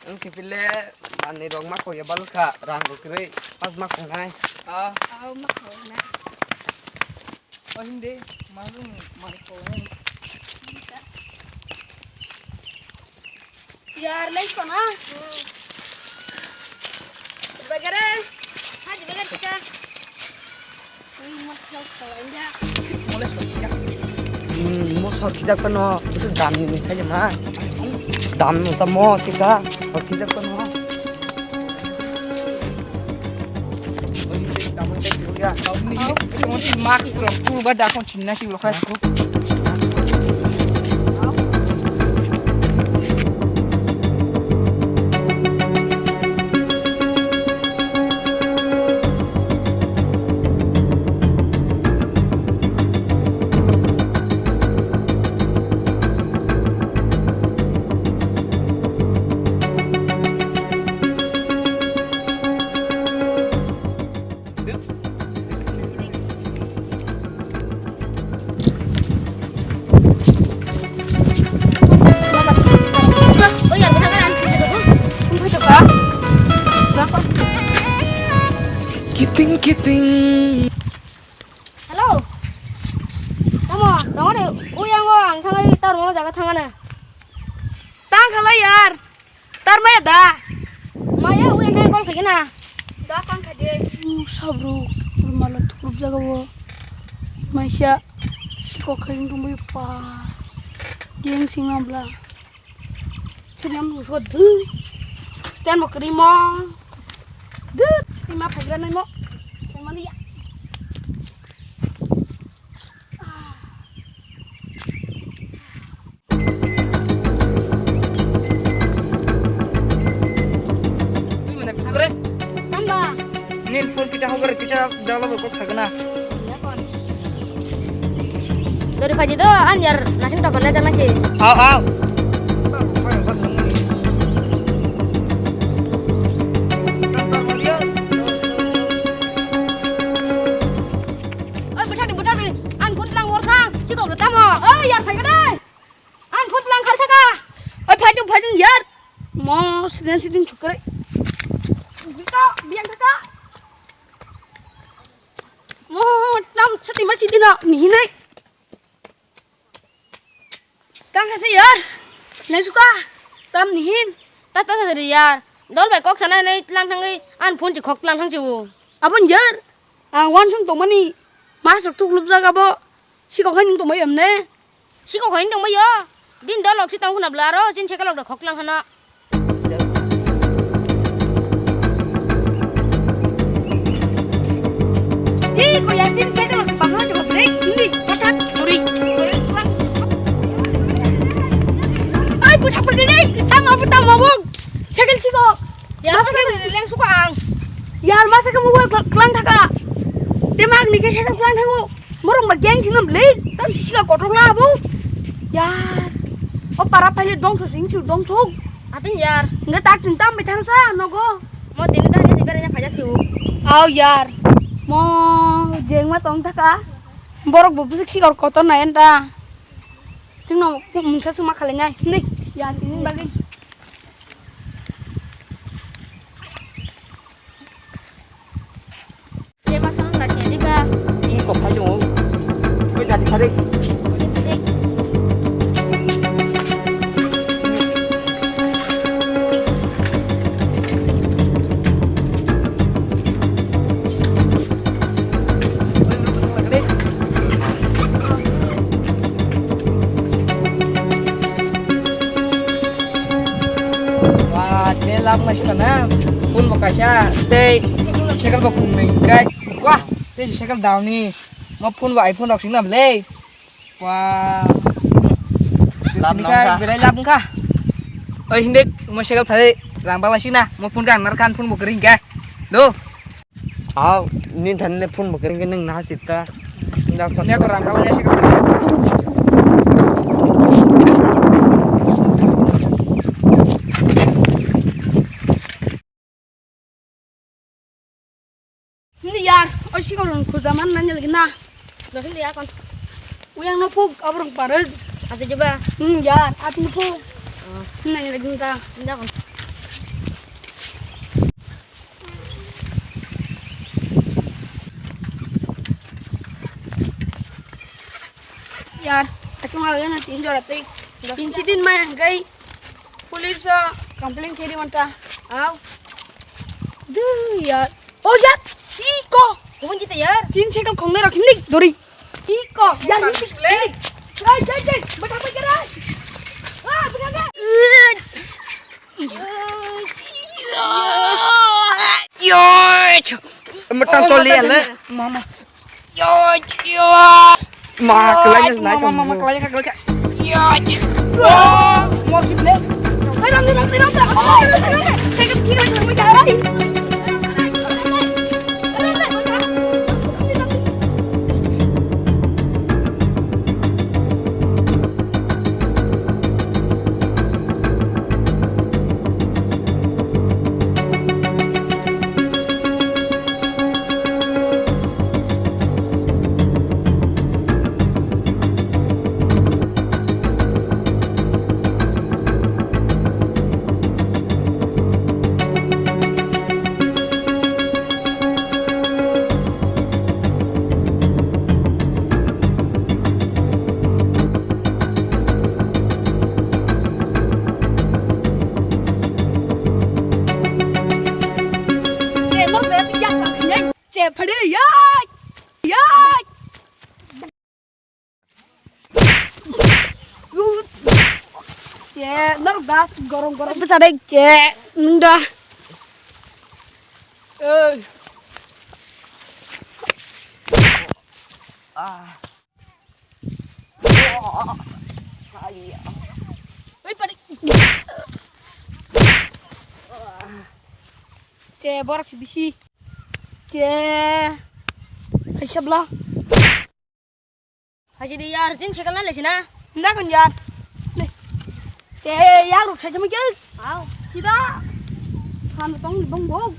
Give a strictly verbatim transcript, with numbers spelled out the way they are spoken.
Ang kipile manwi rok ma koi ya balkha, rang rok kwrwi, pas ma koi nai. Ah. Aw, ma koi nai. Oh, hindi. Malung, ma koi nai. Yar, lei kona. Bagare. Haji bagare kita. Ui, mosok kawai ya. Hmm, mosok kijak kano, bisa dam ni saya mah. Dam no tamo sika, kijak kano. Mask rok, tu ba da kon chinna si lo khai. Kiting kiting. Hello. Tamo, tamo de, uyango ang thangai tar mo jaga thangana. Tang khala yar. Tar maya da? Maya, ui, nai gol khaigena. Da, tang kha de. U, sabru, u, malo thukup jaga bo. Maisa, sikok khai tongbai pa. Geng sing ambla. Sini am so du. Stand mo kri mo. Du, ima phaigra nai mo. Kemani ya. Tamba. Nin phone kita hokar kita dalam kok sagna. Dori phaji do an yar nasing tokol le jang nasi. Aw, aw. Oi, bwthakni, bwthakni. An phone lang wor kha. Sikok rw tamo. Oi, yar phai dai. An phone lang khar thaka. Oi, phai dung, phai dung, yar. Mo, sidin, sidin chukre. Bito, biang thaka. Mo, tam chati ma chiti no, ni hinai. Tang kha se yar. Nai suka. Tam ni hin. Ta, ta, ta, ta, yar. Dol bai kok sana nai lang thangwi an phone chi khok lang thang chi u. Abon yar. Ang wan sung tongmani. Mas rok thuk lup jaga bo. Sikok hai nung tongmai yam ne. Sikok hai nung tongmai yo. Bin dol lok si tong khuna bla aro chin chekelok da khok lang khana. Ih, kok yakin saya kalau dipanggil juga break, ini patat, sorry. Ai, budak begini, tama apa tama bog? Saya kan sih kok. Ya, masa kan leng suka ang. Ya, masa kamu buat kelang taka. Temak nih, saya kelang taka. Borok ba gang sino bwlwi, tam sisika kotok la abo. Yar. O para phaile dongthok sing su dongthok. Atin yar. Nge tak tin tam bai thang sa nogo. Mo tini ta hanya sibere nya phaja siu. Au yar. Mo jeng ma tong thaka. Borok bo bwswk sikor kotor na enta. Tingno mungsa suma khalai nai. Ni yar tini bagwi. Ih, kok phai tongo. Oi, dati kharwi. Wah, tei lab nai sukha na. Phone bo kaisa, tei cycle bo kungnwi hwnkhe. Wah, tei cycle down ni. Mo phone bo iPhone rok singna bwle. Wah. Lab nang kha. Belai lab wngkha. Oi, hindi, mo cycle phai rang bala singna. Mo phone ka nar khan phone bo kering khe. Do. Aw, nin than le phone bo kering khe nang na sita. Nda ko. Nda ko rang bala ya cycle phai. Hindi yar, o sikol rong khuda man nani lagi na. Dosin dia kon. Uyang no phuk, abrong parag. Ate coba. Hmm, yar, at no phuk. Oh. Nani lagi ta. Hindi kon. Yar, aku mau na tin jora tei. Tin sidin mai hangkai. Police o complain kiri manta. Au. Du yar. Oh yar. Iko. Kumun kita yar. Tin cycle khongnai rok himlik dori. Iko. Yar himlik. Hey, hey, hey. Bata bata rai. Ah, bata bata. Yo. Metang coli ya le. Mama. Yo, yo. Ma, kelai ni senai mama, mama, kelai ka, kelai ka. Yo. Mor si ble. Ai, rang, rang, rang, rang. Che, phadi, yai! Yai! Che, norok da, gorom, gorom. Bwsa dai, che, nwng da. Ei. Ah. Oi, pari. Che, borak si bisi. Che. Hai sabla. Hai sini yar, jin cycle na lesina. Nda kon yar. Le. Che, yar uthai jama kya? Au. Sida. Khan tong bong bong.